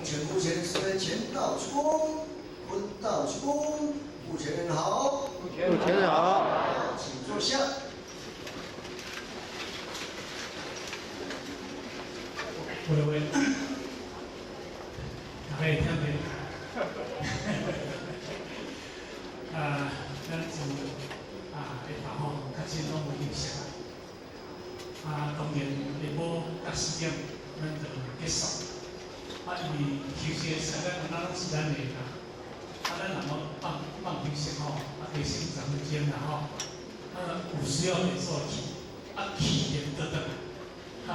前五千是前道鞠躬，坤道鞠躬，五千人好，五千人好，請坐下。喂喂，大家會聽袂？啊，咱自啊下晝吼，較早攏有休息啊。啊，當然下晡甲4點，咱就結束。啊，因為休息的時間，敢若攏是咱的啦。啊，咱若無放放休息吼，啊，加省10分鐘啦吼。啊，有需要的所去，啊，去就倒轉來，吼。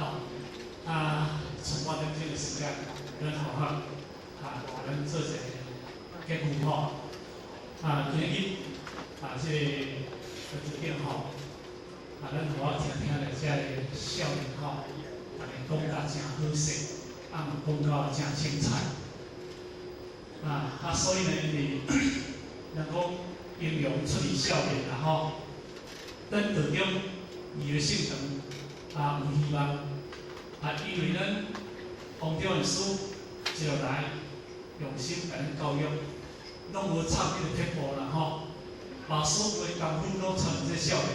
啊，剩8點鐘的時間，咱好好啊，咱做一個結語吼。啊，今日啊，這個這個吼，啊，咱互我聽聽咧，這个少年吼，逐家講甲誠好勢，啊嘛講甲誠精彩。啊，所以呢，因為人講英雄出於少年啦吼，咱道中二個聖堂啊有希望。啊，因為咱王長的師一路來用心共咱教育，攏無插彼個撇步啦吼，把所有的功夫攏插佇這少年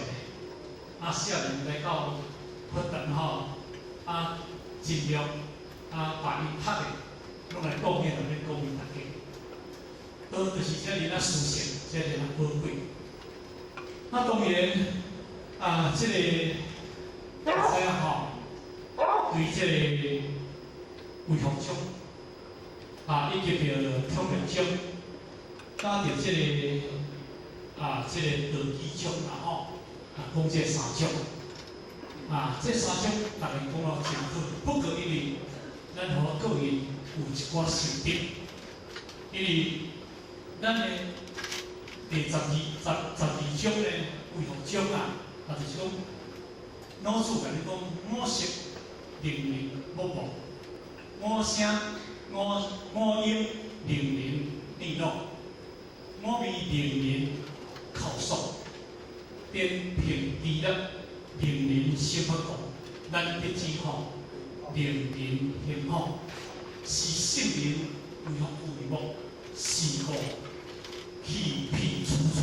的，啊，少年來到佛壇吼，啊，盡量啊，把伊學的攏來貢獻予恁各位大家，都就是遮爾仔殊勝，遮爾仔寶貴。啊，當然啊，這個知影吼。對這個微服獎，啊，以及著統力獎，加著這個啊，這個道基獎啦吼，啊，講這三獎，啊，這三獎逐家講了誠好，不過因為咱予我個人有一寡心得，因為咱的第十二獎呢，微服獎啊，啊，就是講老師共你講五色令人目盲，五聲五五音令人耳聾，五味令人口爽，顛平低力令人心不狂，難得之吼令人興奮，是聖人為福為目，是故氣皮處處。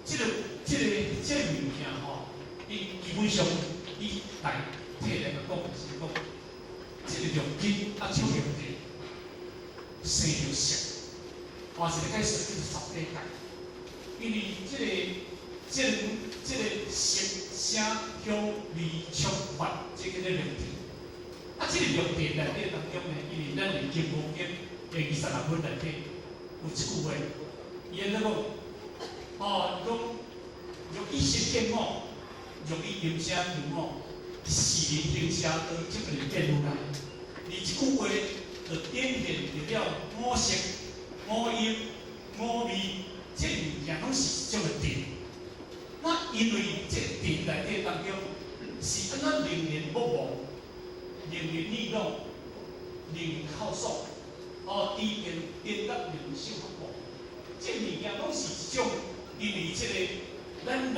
這個物件吼，伊基本上伊大體來講是講，這個六根啊，觸六地，生著色，換一個解釋叫做十八界。因為這個、這個、這個色、聲、香、味、觸、法，這叫做六塵。啊，這個六塵內底當中呢，因為咱佇《金剛經》第26品內底有一句話，伊按怎講？哦，伊講若以色見我，若以音聲聽我，是人行邪道，則不見如來。而這句話就展現著了五色、五音、五味，這物件攏是一種的塵。那因為這塵內底當中，是按怎令人目盲、令人耳聾、令人口爽，哦，低電顛得令人心不這物件攏是一種，因為這個咱人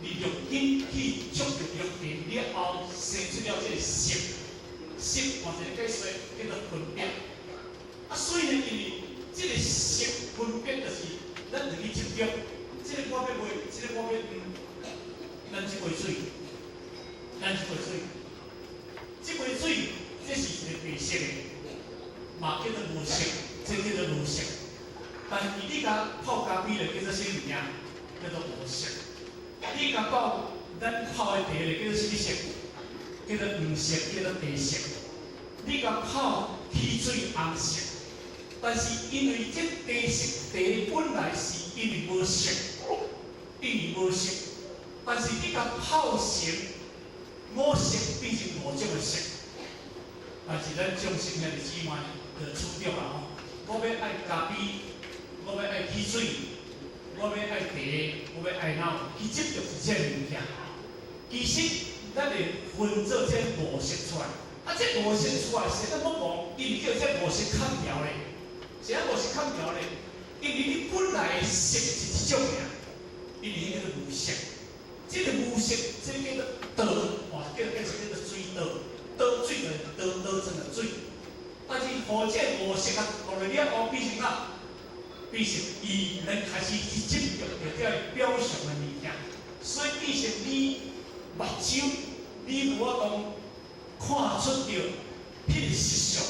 利六根去觸著六塵了後，生出了這個色，色換一個解說叫做分別。啊，所以呢，因為這個色分別就是咱入去執着，這個我欲買，這個我欲咱這杯水，咱這杯水，這杯水這是一個白色的，嘛叫做無色，這叫做無色。但是你共泡咖啡咧，叫做啥物件？叫做黃色。你共泡咱泡的茶咧，叫做啥物色？叫做黃色，叫做茶色。你共泡汽水紅色，但是因為這茶色茶本來是因為無色，因為無色，但是你共泡成五色變成五種的色。但是咱眾生兄弟姊妹就取著啦吼，我欲愛咖啡，我欲愛汽水，我欲愛茶，我欲愛腦，去執著是這個物件。其實咱會分做這五色出來，啊，這五色出來是按怎講？因為叫這五色砍掉咧，是按五色砍掉咧？因為你本來色是一種爾，因為彼叫做無色。這個無色，這個叫做道，哇，叫做叫做水道，倒水就倒倒成了水。但是予這五色啊，落來了後變成哪？變成伊咱開始去執著著這表象的物件，所以變成你目睭，你無法度看出著彼個實相，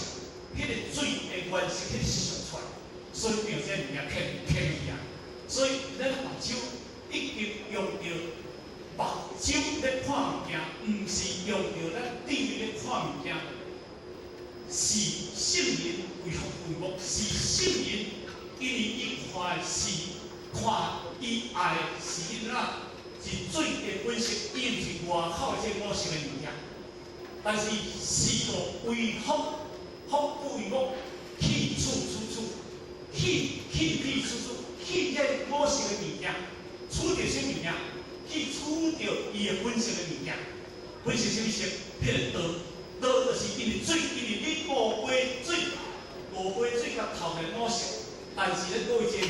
彼個水的顏色，彼個實相出來，所以變這物件騙騙去啊！所以咱目睭已經用著目睭咧看物件，毋是用著咱智慧咧看物件，是聖人為福為目，是聖人，因為伊看的是看伊愛的是因哪是水的本色，伊毋是外口的這五色的物件。但是是無為福，福不為目，去處處處，去去去處處，去這五色的物件，取著啥物件？去取著伊的本色的物件。本色啥物色？彼個道，道就是因為水，因為你五杯水，五杯水共頭的五色，但是咧各位這個，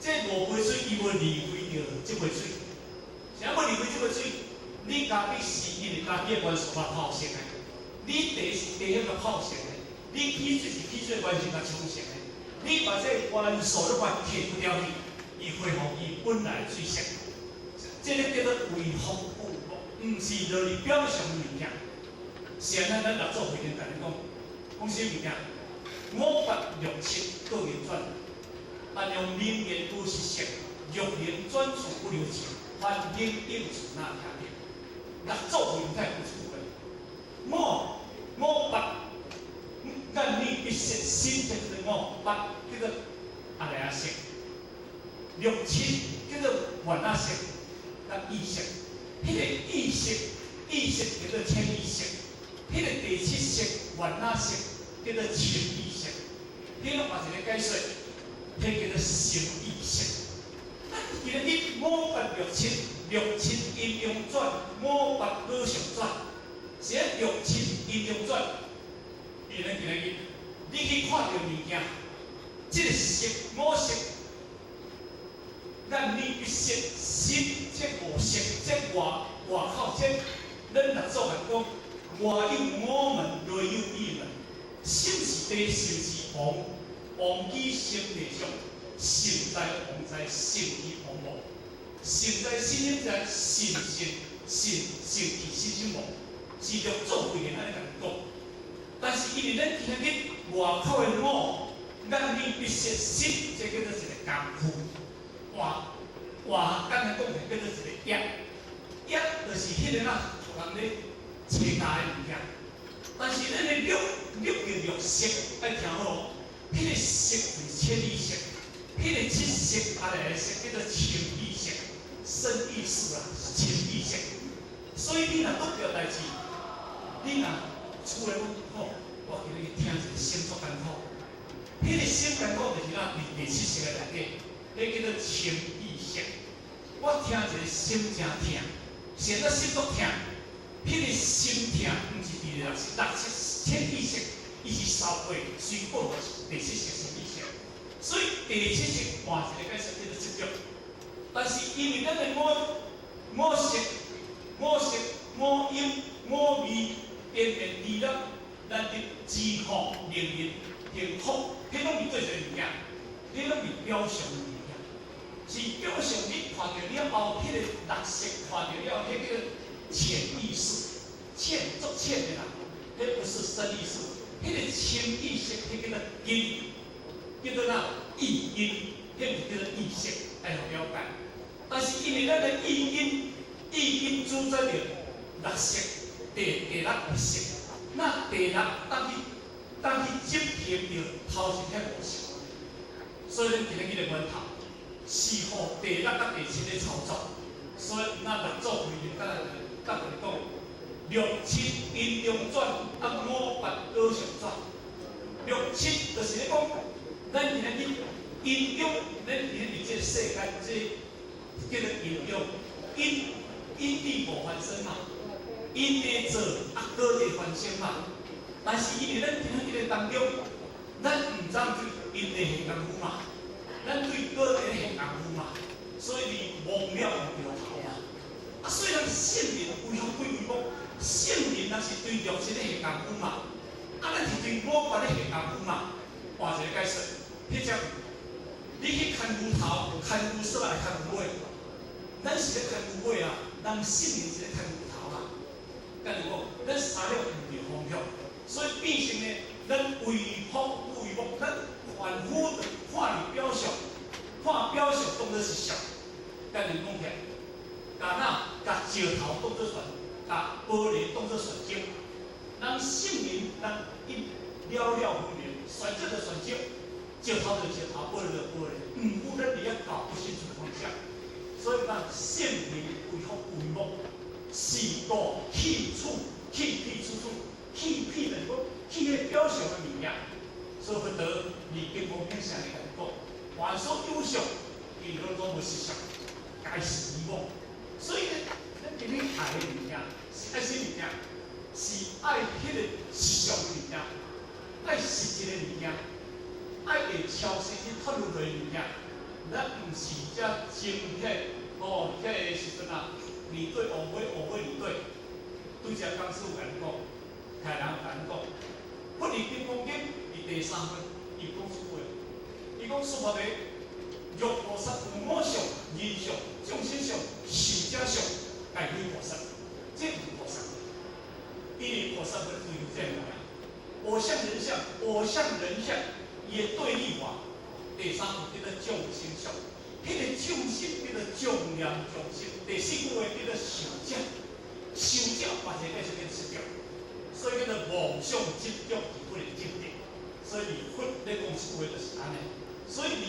這五杯水伊無離開著這杯水，啥無離開這杯水？你家己是因為家己的元素來泡成的，你茶是茶葉共泡成的，你汽水是汽水完全共沖成的，你把這個元素攏把剔除掉去，伊恢復伊本來的水色。這個叫做為福不為目，毋是落佇表象的物件。是按怎咱六祖慧能共你講，講啥物件？五八六七各流轉，但用名言無實性，若能轉處不留情，凡人應處那聽著。六祖慧能才有出過。五五八眼耳鼻舌身，這叫做五八，叫做阿賴耶識；六七叫做原阿識，佮意識。彼個意識，意識叫做淺意識；彼個第七識原阿識叫做深意識。彼攏嘛一個解說，彼叫做心意識。咱今日五八六七，六七陰陽轉，五八果相轉，是按六七陰陽轉。伊咱今日，你去看著物件，這個色五色，眼耳鼻舌身這五色，這外外口這，咱六祖來講，外有五門，內有一門。心是地，心是王，王起心地相，心在王在，心去王無。心在心心在，心性心性去心心無，是六祖慧能按呢共講。但是因為咱今日外口的五眼耳鼻舌身，這叫做一個工具。外外簡單講，叫做一個業，業就是彼個啦，予人咧揣家的物件。但是咱的六六嘅六識，愛聽好哦，彼個識就是淺意識，彼個七識阿賴耶識叫做深意識，深意識啦，是深意識。所以你若拄著代誌，你若厝內講好，我今日去聽一個心足艱苦，彼個心艱苦就是哪佇第七識的內底，彼叫做深意識。我聽一個心誠疼，現在心足疼，彼個心疼毋是佇六識，六識淺意識，伊是受過隨過第七識深意識，所以第七識換一個解釋叫做執著。但是因為咱的五五色、五色、五音、五味、邊邊離了，咱的知福、命運、幸福，彼攏是做一個物件，彼攏是表象的物件，是表象。你看著了後，彼個六識看著了，彼個淺意識，淺足淺的啦，彼不是深意識，彼個深意識，彼叫做根，叫做哪意根，彼毋是叫做意識，愛予了解。但是因為咱的意根，意根主宰著六識，第六識，那第六當去執行著頭前彼五識，所以咱今日這個源頭是予第六佮第七咧操作，所以那六祖慧能佮咱佮講，六七陰陽轉，啊五八果相轉。六七就是咧講，咱今日陰陽，咱今日佇這個世間，這叫做陰陽，因因地無翻身嘛，因地做啊果地翻身嘛。但是因為咱今日這個當中，咱毋知對因地下功夫嘛，咱對果地下功夫嘛，所以你忘了毋著頭嘛。啊，雖然聖人為福不為目，聖人若是對六七咧下功夫嘛，啊，咱是對五官咧下功夫嘛，換一個解釋，彼只你去牽牛頭、牽牛索來牽牛尾，咱是咧牽牛尾啊，人心靈是咧牽牛頭啦。敢若講，咱三了毋著方向，所以變成呢，咱為福為福，咱凡夫看佇表象，看表象當作是相，敢若講起來，共哪共石頭當作船，共玻璃當作船隻，人性靈人伊了了分明，選擇就選擇，石頭就石頭，玻璃就玻璃，毋過咱佇遐搞不清楚方向，所以講性靈為福為福，是故棄處棄彼處處，棄彼就是講棄彼表象的物件。所以佛陀佇金剛經上會共講，凡所有相，伊攏總無實相，皆是虛妄。所以呢，咱今日愛的物件是愛啥物件？是愛彼個實相的物件，愛實質的物件，愛會超生死脫輪迴的物件。咱毋是遮爭彼個哦，彼個時陣啊，年底烏尾烏尾年底，拄才講師有共恁講，台人共恁講，佛佇金剛經佇第三分，伊講出話，伊講說法的，若菩薩有我相、人相、眾生相、壽者相，皆非菩薩，這毋是菩薩。因為菩薩要追求這個物件，我相人相，我相人相，伊的對立法，第三個叫做眾生相，彼個眾生叫做眾念眾生，第四句話叫做壽者，壽者嘛是個啥物執著，所以叫做妄想執著而不能證得。所以佇佛咧講這句話就是按呢。所以佇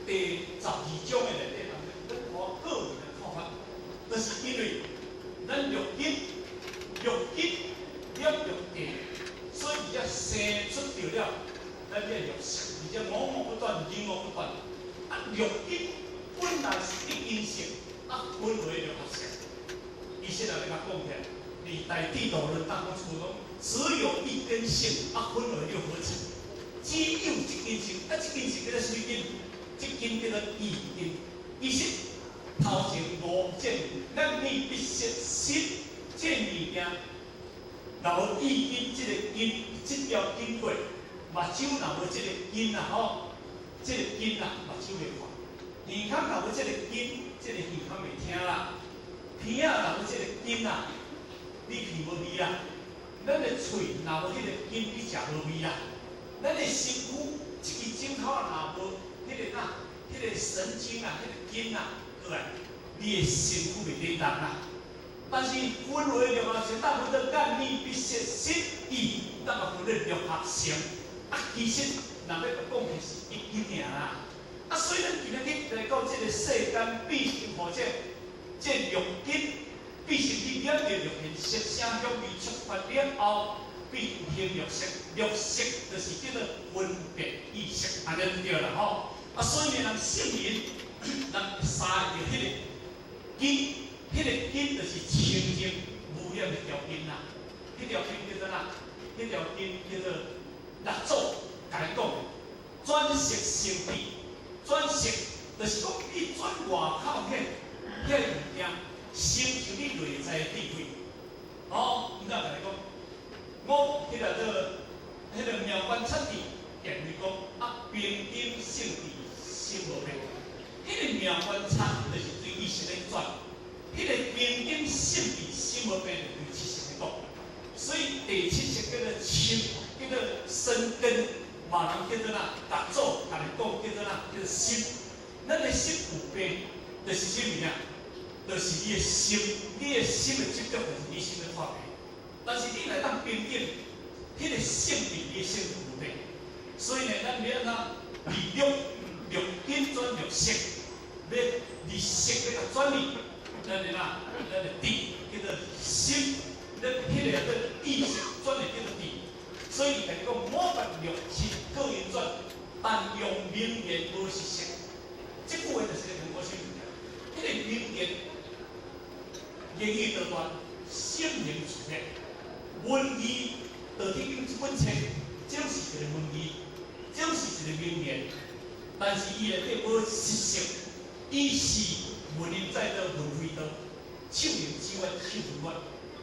第12章的內底，咱我個人的看法，就是因為咱六根、六根了六地，所以而生出著了咱這六識，而且五蘊不斷，人蘊不斷。啊，六根本來是一根性，啊，分為六合性。伊現在欲共講起來，佇大智度論當中講，只有一根性，啊，分為六合成。只有一根性，啊，這根性叫做啥物根？這根叫做意根。其實頭前無見，咱你必須識這物件，若無意根這個根，這條經過，目睭若無這個根啊吼，這個根啊，目睭袂看。耳孔若無這個根，這個耳孔袂聽啦。鼻仔若無這個根啊，你鼻無味啦。咱的喙若無彼個根，你食無味啦。咱的身軀一支指頭若無彼個哪，彼個神經啊，彼個筋啊，過來，你的身軀袂振動啦。但是分為六合成，當分做眼耳鼻舌身意，當個分做六合成。啊，其實若欲講的是一根爾啦。啊，所以咱今仔日來到這個世間，變成或者這六根變成去染著六現色聲香味觸法了後，變成六識，六識就是叫做分別意識，按呢對啦吼。啊，所以呢，人聖人，人三個彼個根，彼個根就是清淨無染的條根啦。彼條根叫做哪？彼條根叫做六祖共伊講的，轉識成智，轉識就是講你轉外口彼個物件，成就你內在的智慧。哦，毋知共你講，我彼個做彼個妙觀察智，建議講啊，平等性智心無變。彼個妙觀察就是對意識咧轉，彼個平等性智心無變，就對七識咧講。所以第七識叫做心，叫做身根，嘛人叫做哪？六祖共你講叫做哪？叫做心。咱的心有病，就是啥物件？就是你的心，你的心的執著，就是你心的破病。但是你若當平等，彼個性智，你的性就無變。所以呢，咱欲按怎利六六根轉六識，欲離識欲共轉去，咱的哪？咱的智叫做心，咱彼個叫意識轉的叫做智。所以伊共你講，我拔六識各運轉，但用名言無實相。這句話就是咧講啥物件？彼個名言言語道斷，心靈自滅。文字道德經這本冊，只是一個文字，只是一個名言，但是伊內底無實相，伊是文言在道，文非道，手能指月，手分月。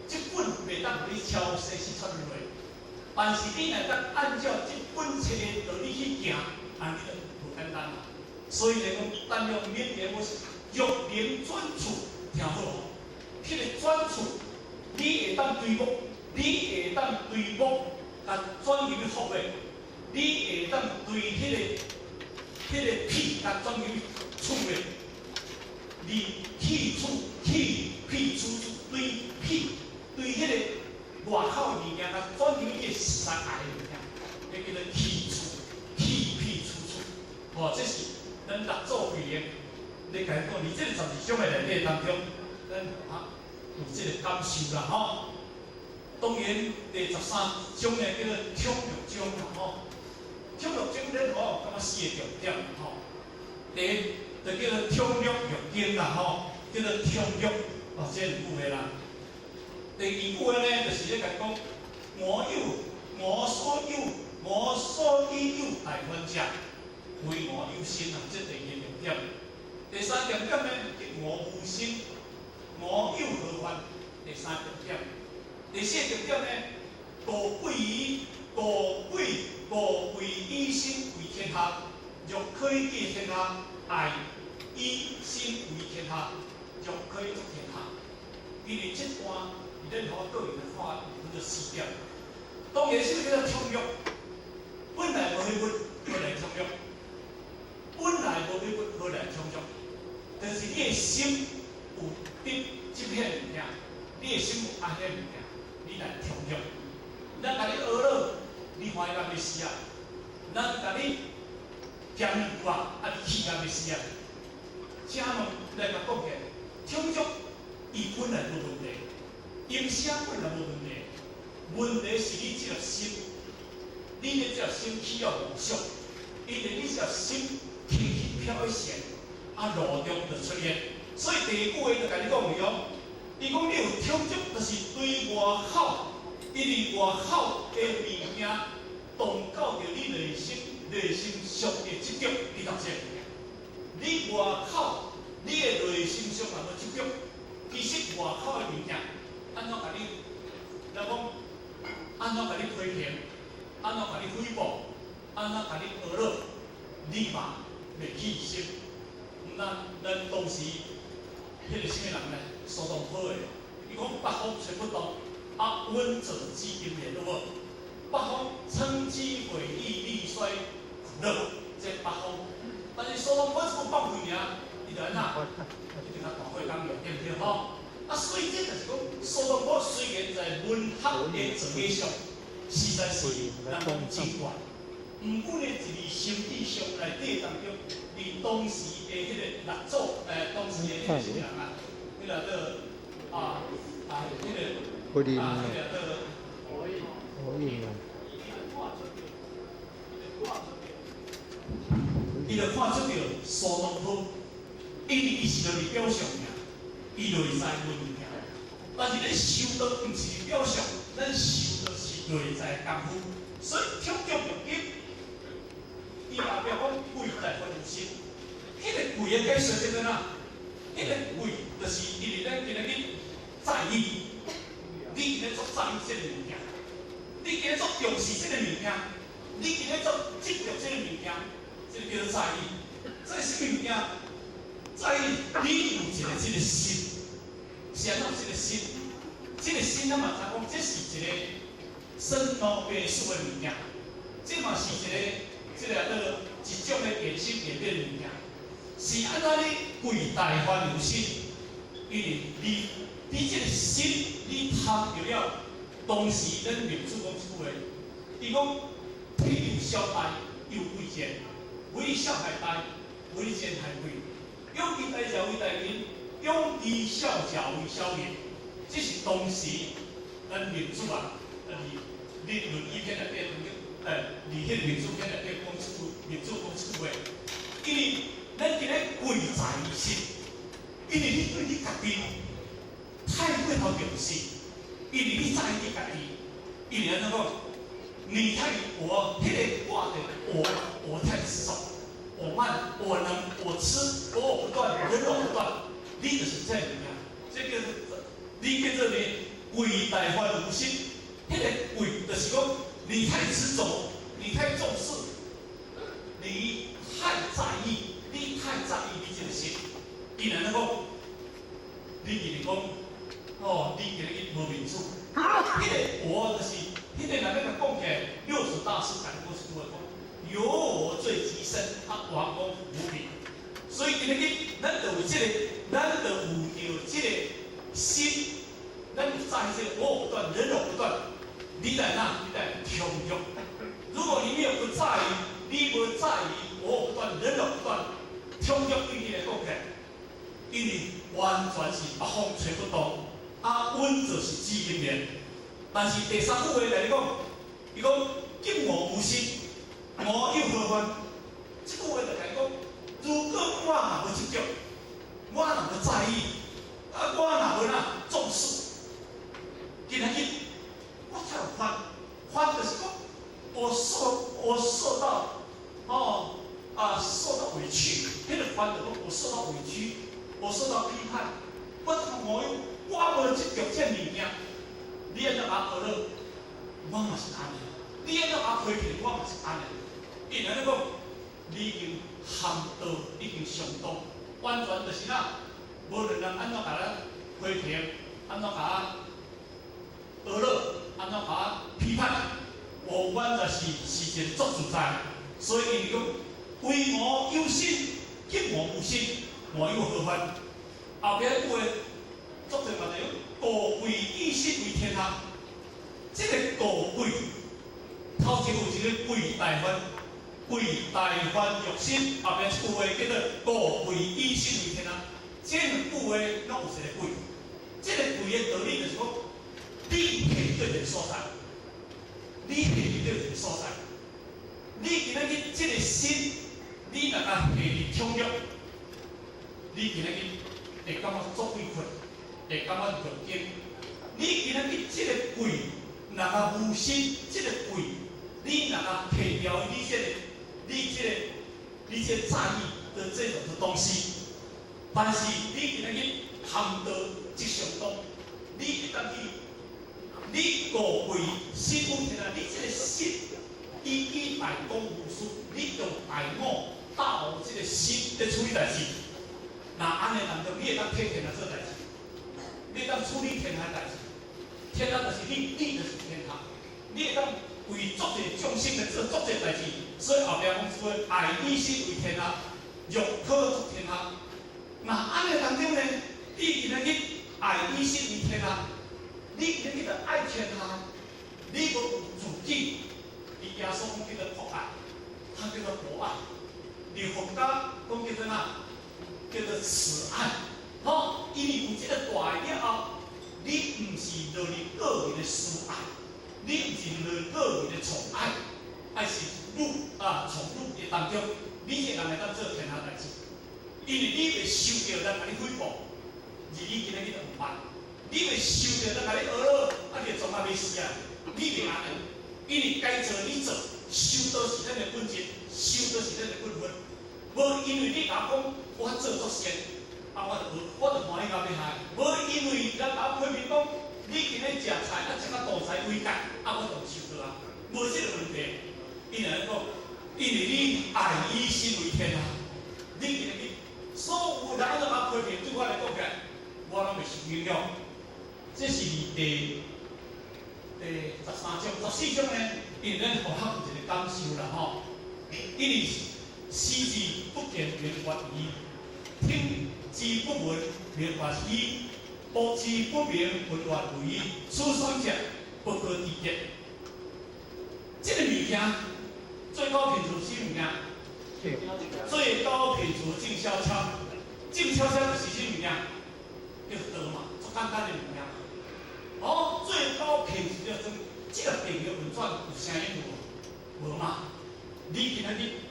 這本袂當予你超生死脫輪迴。但是你若當按照這本冊的道理去行，按呢就無簡單啦。所以來講，但用名言我是欲能轉處，聽好哦。彼個轉處，你會當對木，你會當對木，共轉入去福的，你會當對彼個屁共轉入去處的，你去處去屁處對屁對彼個外口的物件，共轉入去你實在愛的物件，彼叫做去處去屁處處。吼，這是咱六祖慧能，你共伊講，佇這個12章的內底當中，咱啊有這個感受啦吼。當然第13章呢叫做寵辱章啦吼。寵辱章咱吼感覺四個重點吼。第一就叫做寵辱欲經啦吼，叫做寵辱哦，這兩句話啦。第二句話呢，就是咧共講，我有我所有我所以有大梵者，非我有心啊，這第二個重點。第三重點呢，叫我無心，我有何患？第三重點。第四個重點呢，道貴以道貴道貴以心為天下，若可以得天下，愛以心為天下，若可以得天下。因為這段，咱好個人來看，分做四點。當然，啥物叫做寵辱？本來無彼物，何來寵辱？本來無彼物，何來寵辱？但是你的心有得這片物件，你的心有愛彼物件，你來寵辱。咱共你呵咾，你歡喜甲欲死啊！咱共你嫌油啊，啊你氣甲欲死啊！請問來共講起來，寵辱伊本來無問題，音聲本來無問題，問題是你這個心，你的這個心起了妄想，因為你這個心起去飄去旋，啊路中就出現。所以第二句話就共你講去哦，伊講你有寵辱，就是對外口，因為外口的物件動到著你內心，內心上的執著，你頭這個物件。你外口，你的內心上若無執著，其實外口的物件，按怎共你，咱講，按怎共你批評，按怎共你誹謗，按怎共你呵咾，你嘛袂起心。咱咱當時彼個啥物人呢？蘇東坡的，伊講北風吹不動，啊穩坐紫金蓮，對無？北風乘機毀譽利衰苦樂，這北風。但是蘇東坡這句放屁爾，伊就按怎？伊就共大火工用，對毋對吼？啊，所以這就是講，蘇東坡雖然在文學的造詣上，實在是人講真懸。毋過呢，一字心智上內底當中，佇當時的彼個六祖，當時的彼個啥物人啊？彼個叫啊啊，彼個啊，彼個叫可以啊。伊就看出著蘇東坡，因為伊是佇表象爾，伊就會知論物件。但是咱修道毋是表象，咱修道是內在功夫，所以寵辱欲經，伊代表講貴在凡有心。彼個貴的解說是怎啊？彼個貴就是因為咱今日去在意，你今日足在意這個物件，你今日足重視這個物件，你今日足執著這個物件，這個叫做在意。這是啥物件？在意你有一個這個心，是按怎這個心？這個心咱嘛知講，這是一個生老病死的物件，這嘛是一個這個叫做一種的現實演變的物件。是按怎你貴大凡有心？因為你這個心，你貪著了，當時咱明主講這句話，伊講天有小大，有貴賤，為小害大，為賤害貴。養其大者為大人，養其小者為小人。這是當時咱明主啊，佇佇論語篇內底，佇彼個明主篇內底講這句，明主講這句話，因為咱今日貴在於心，因為你對你家己太過頭重視，因為你在意你家己，因為按怎講，你太我，彼個掛的我，我太執著，我慢，我能，我痴，我我不斷，人我不斷，你就是這物件，這叫做你叫做呢貴大凡有心，彼個貴就是講你太執著，你太重視，你太在意，你太在意你這個心。伊若按呢講，你今日講，哦，你今日無面子，彼個我就是，彼個若欲共講起來，六祖大師講過一句話講，有我最極深，啊，王公無比。所以今日咱就有這個，咱就有著這個心，咱有在意這個我不斷，人我不斷。你在哪？你在充足。如果你沒有不在意，你無在意我不斷，人我不斷，充足對你來講起來，因為完全是北風吹不動，啊，穩就是紫金蓮。但是第三句話來講，伊講見我無心，我有何煩？這句話就講講，如果我若無執著，我若無在意，啊，我若無哪重視，今仔日我才有煩，煩就是講我受到哦啊受到委屈，彼個煩就講我受到委屈，我受到批判，我我我無執著這物件，你按怎共我學了，我嘛是按呢；你按怎共我批評，我嘛是按呢。伊按呢講，你已經含道，已經上道，完全就是哪，無論人按怎共咱批評，按怎共我學了，按怎共我批判，我完全是一個足自在。所以伊講，唯我有心，見我無心，我有何煩？後壁句話，作者嘛就講，高貴以心為天下。這個高貴，頭前有一個貴大梵，貴大梵欲心，後壁這句話叫做高貴以心為天下。這兩句話攏有一個貴，這個貴的道理就是講，你佇佗一個所在，你佇佗一個所在，你今仔日這個心，你若共下佇暢欲，你今仔日會感覺足委屈，會感覺著驚。你今仔日這個貴，若共無心，這個貴，你若共提掉你這個、你這個、你這個在意的這種的東西，但是你今仔日含道即相當，你會當去，你高貴心有天下，你這個心，以以大公無私，你用大我大我這個心咧處理代誌，若按呢當中，你會當替天下做代誌，你會當處理天下代誌，天下就是你，你就是天下，你會當為足濟眾生來做足濟代誌，所以後壁講說愛以心為天下，欲可足天下。若按呢當中呢，你今仔日愛以心為天下，你今日就愛天下，你無有自己，伊耶穌講叫做博愛，他叫做博愛。佇佛家講叫做哪？叫做慈愛。吼，因為有這個大愛了後，你毋是落佇個人的私愛，你毋是落佇個人的寵愛，愛是汝啊寵汝的當中，你這人會當做天下代誌。因為你袂受著人共你誹謗，而你今仔日就毋捌；你袂受著人共你呵咾，啊你就創啊欲死啊！你袂按呢，因為該做你做，修道是咱的本質，修道是咱的本分。無因為你共我講我做足善，啊我就無，我就歡喜到欲害。無因為人共我批評講你今日食菜啊食到肚臍毀界，啊我就毋修道啊，無這個問題。因為按怎講，因為你愛以心為天下，你今日所有人按怎共我批評，對我來講起來，我攏袂受影響。這是第13章、14章呢，因為咱予學有一個感受啦吼。因為視之不見名曰愚，聽之不聞名曰虛，駁之不明名曰偽。此三者不可得得。這個物件最高品質啥物件？最高品質靜悄悄，靜悄悄就是啥物件？叫道嘛，足簡單的物件。哦，最高品質叫做這個地球運轉有聲音無？無嘛？你今仔日，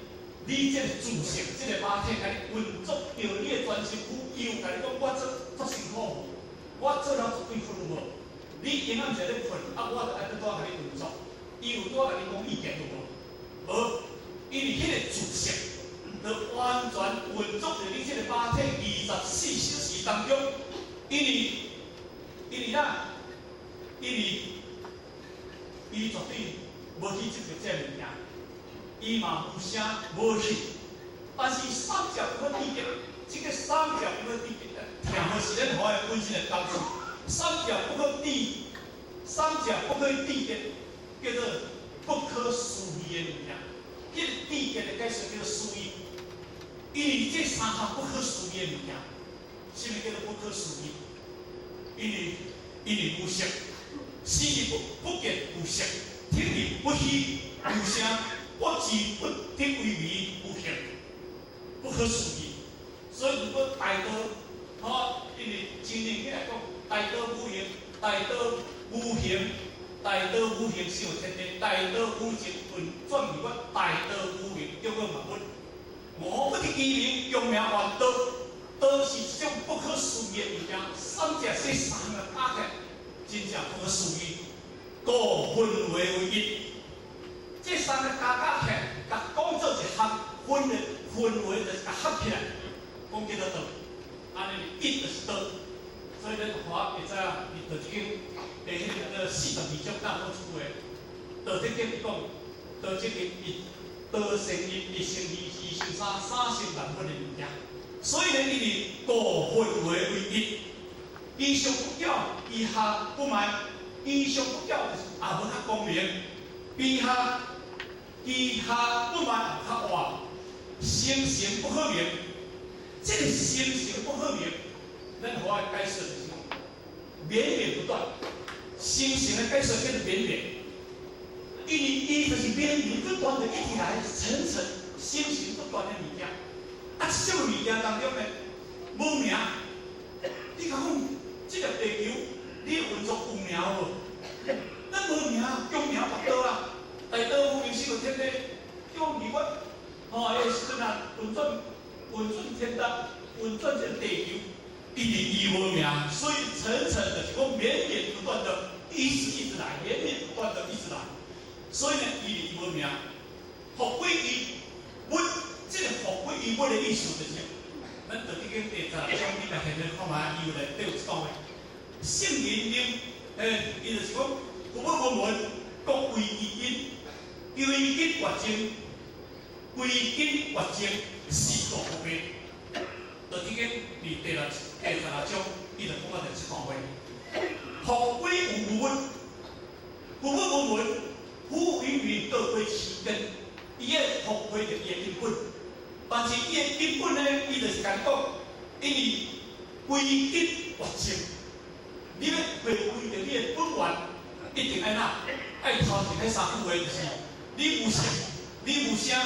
你這個自性，這個肉體，共你運作著你的全身軀，伊有共你講我做足辛苦無？我做了足委屈有無？你永遠在咧睏，啊，我就愛閣拄共你運作。伊有拄共你講意見有無？無，因為彼個自性，就完全運作佇你這個肉體24小時當中，因為哪？因為伊絕對無無去執著這物件，伊嘛無聲無形。但是三者不可抵得，這個三者不可抵得，聽好是咱予的本身的感受。三者不可抵，三者不可抵得，叫做不可思議的物件。這個抵得的解釋叫做思議，因為這三項不可思議的物件，啥物叫做不可思議？因為無色，視而不見有色，聽而不虛有聲，不知不得為名有形，不可思議。所以如果大道，吼，因為真正起來講，大道無形，大道無形，大道無形成天地，大道無情運轉如我，大道無形叫做萬物，無不得其名，強名萬道，道是一種不可思議的物件，三者這三個加起來，真正不可思議。故分為為一，這三個加起來，共講做一合，分的分為就是共合起來，講叫做道，按呢一就是道。所以咱佛會知影，佇道德經第彼個42章講講出話，道德經伊講，道德經一，道成一，一成二，二成三，三成萬物的物件。所以呢，伊是故分為為一，其上不矯，其下不昧，其上不矯就是也無較光明，其下不昧也無較黑，生成不可名。這個生成不可名，咱予我的解釋就是講，綿綿不斷。生成的解釋叫做綿綿，因為伊就是綿綿不斷的一直來，層層生成不斷的物件。啊，這種物件當中呢，無名。你講這個地球，你運作有名無？咱無名，強名跋倒啊！大道無形成天地，強而我，吼，彼時陣啊，運轉天地，運轉這個地球，因為伊無名，所以層層就是講綿綿不斷的，一直一直來，綿綿不斷的一直來。所以呢，伊無名，復歸於物，這個復歸於物的意思就是，咱道德經第十六章，你來現在看覓，伊有內底有一段話，聖人令，伊就是講，佛母聞聞，各歸其根，歸根決淨，歸根決淨，是故復滅。道德經佇第十六章，伊就講到這段話，復歸於物，佛母聞聞，夫云云，各歸其根，伊的復歸著伊的根本。但是伊的根本呢，伊就是共講，因為歸根決淨，你欲回歸著你的本源，一定愛哪？愛頭前彼三句話就是：你無色，你無聲，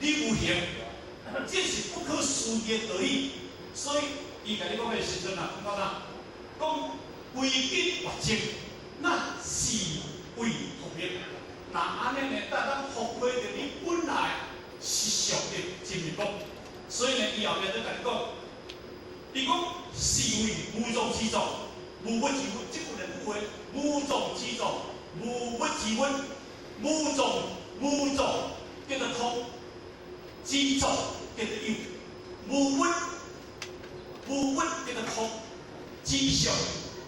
你無形，這是不可思議的道理。所以，伊共你講的時陣啊，講到哪？講歸根決淨，那是為復滅。若按呢呢，當咱復歸著你本來實相的真面目。所以呢，伊後壁閣共你講，伊講是為無狀之狀，無物之物，這句兩句話，無狀之狀，無物之物，無狀無狀叫做空，之狀叫做有，無物無物叫做空，之相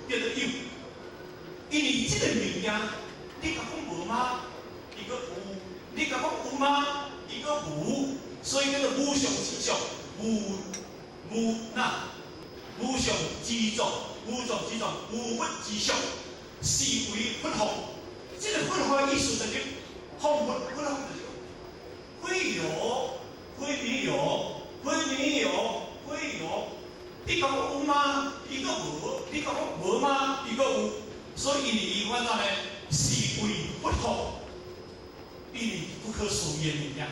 叫做有。因為這個物件，你共講無嗎？伊閣有；你共講有嗎？伊閣無。所以叫做無相之相，無無那無相之狀，無狀之狀，無物之相，是為佛放。這個佛放的意思就是放佛，佛放就是非有，非沒有，非沒有，非有。你共講有嗎？伊閣無；你共講無嗎？伊閣有。所以因為伊反正呢，是為佛放，因為不可思議的物件。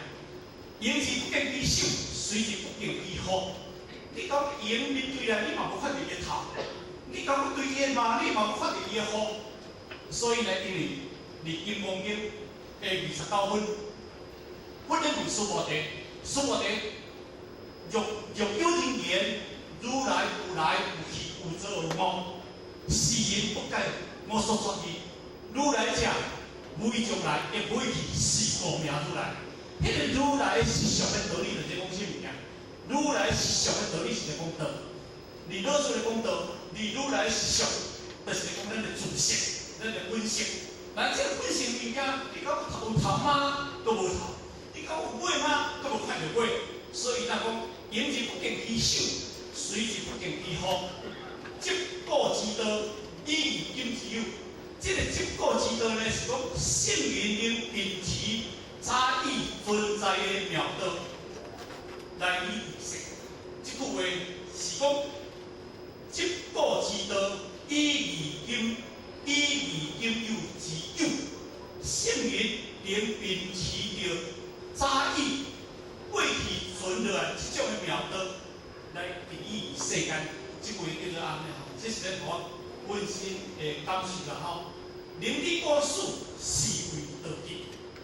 迎而不見其首，隨而不見其腹。你講迎面對來，你嘛無看著伊的頭；你講對伊的罵，你嘛無看著伊的腹。所以呢，因為佇《金剛經》第29分，佛咧問須菩提，須菩提，若若有人言，如來有來有去，有做有無？是人不解我所說義。如來者，無將來，亦無去，是故名如來。彼個如來實相的道理，就是講啥物件？如來實相的道理是咧講道，佇老師咧講道，佇如來實相，就是講咱的自性，咱的本性。咱這個本性物件，你講有頭嗎？都無頭；你講有尾嗎？都無看著尾。所以咱講，迎日不見其首，隨日不見其風。積古之道，以御今之有。這個積古之道呢，是講聖人能秉持早已存在的妙道來以治世。這句話是講積古之道，以御今有之有。聖人能秉持著早已過去存落來這種的妙道來治理世間。這句話叫做按呢吼，這是咱我本身的感受啦吼。能知古事，是謂道德。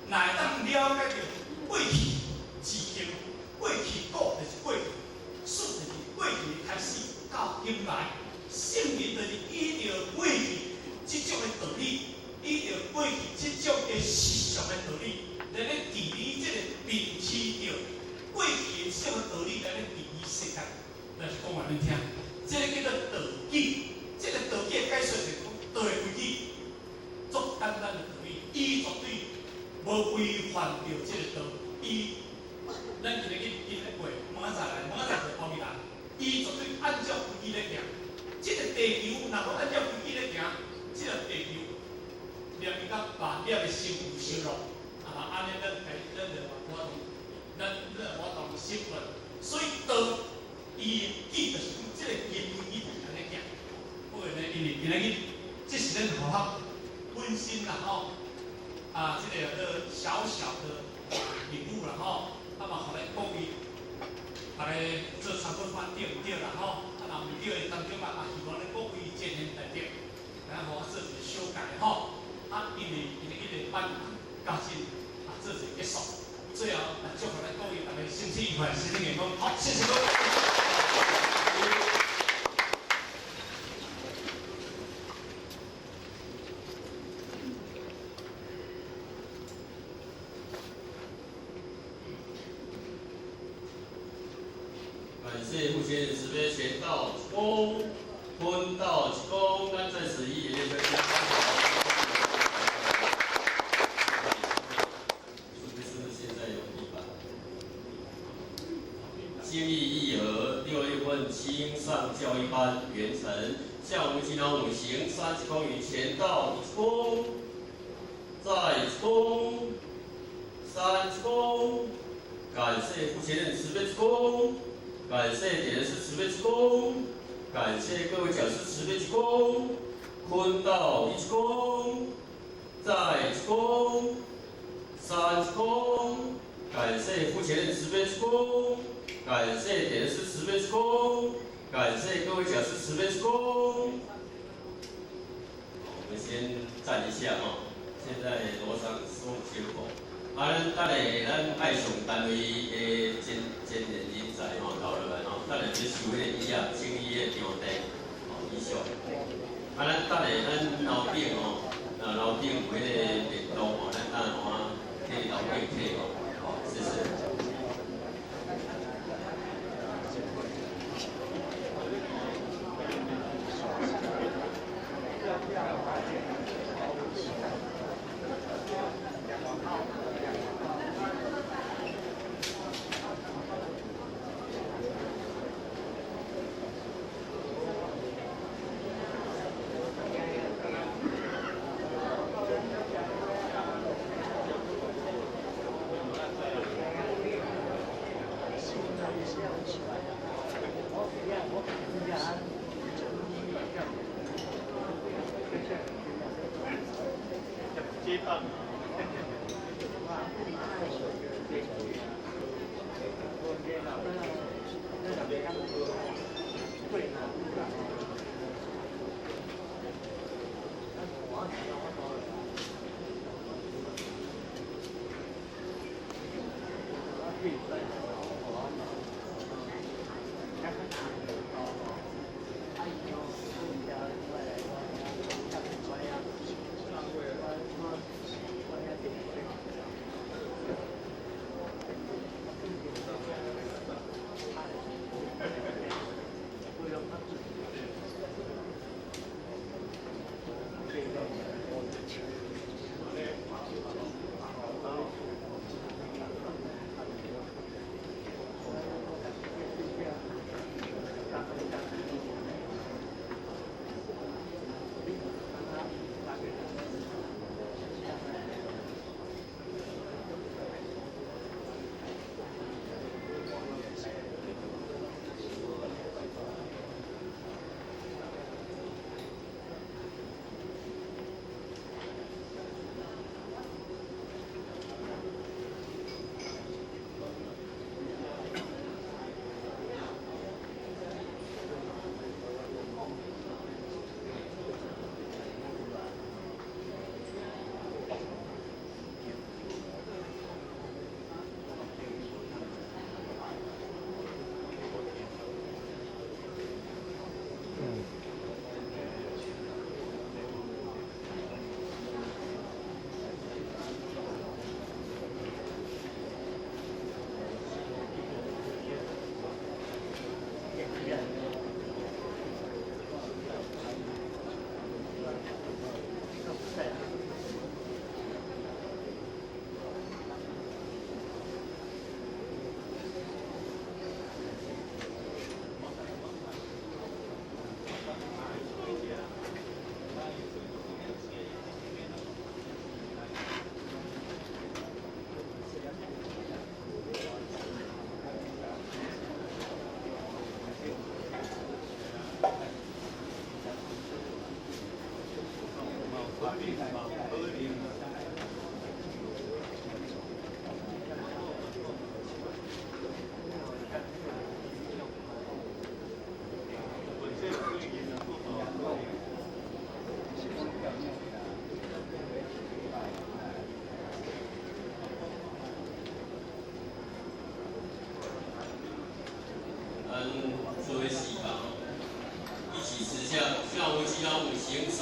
若會當了解著過去至今，過去古就是過去，事就是過去的開始到今來，聖人就是依著過去這種的道理，依著過去這種的世俗的道理，來咧治理這個秉持著過去的這種道理來咧治理世間。來講予恁聽，這個叫做道紀。這個道紀的解說是講道的規矩，足簡單的道理，伊絕對無違反著這個道。伊，咱今日去今日過，明仔載來，明仔載就後日來，伊絕對按照規矩咧行。這個地球若無按照規矩咧行，這個地球連伊甲萬粒的星有相落，啊，按呢咱家咱就無法度，咱無法度習慣。所以道伊的紀就是講這個伊的規矩就是按呢行。不過呢，因為今仔日這是咱學校本身啦吼，啊，這個叫小小的禮物啦吼，啊嘛，予咱各位逐家做參考看對毋對啦吼，啊若毋對的當中啊，也希望咱各位建言來對，然後我做一個修改吼，啊，因為今日這個班到這啊做一個結束，最後來祝福咱各位逐家身體愉快，身體健康，好，謝謝各位。感謝傅先生慈悲乾道一躬，坤道一躬，咱在此一熱烈掌聲。是不是現在有地板？心意義和6月份青上教育班完成，向我們金龍五行三鞠躬於乾道一躬，再一躬，三鞠躬，感謝傅先生慈悲鞠躬。感謝點人師慈悲鞠躬，感謝各位講師慈悲鞠躬，坤道一鞠躬，再一躬，三鞠躬，感謝傅前任慈悲鞠躬，感謝點人師慈悲鞠躬，感謝各位講師慈悲鞠躬。我們先站一下哈，現在樓上送結果。啊，咱等下咱愛上單位的尖銳人才吼留落來吼，等下欲收彼個椅仔，清理彼個場地吼，以上。啊，咱等下咱樓頂吼，啊樓頂有彼個便當吼，咱等下予我去樓頂提吼，好，謝謝。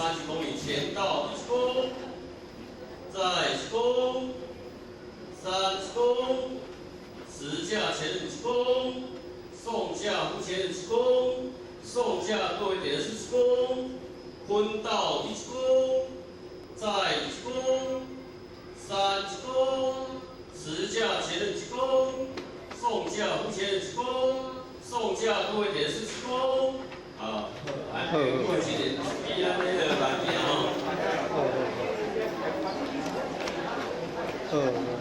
三鞠躬，前到一躬，再一躬，三鞠躬，辞駕前人一躬，送駕夫前人一躬，送駕各位點是一躬，坤道一躬，再一躬，三鞠躬，辭駕前人一躬，送駕夫前人一躬，送駕各位點是一躬。啊，啊，過一個比咱那個難聽吼。好。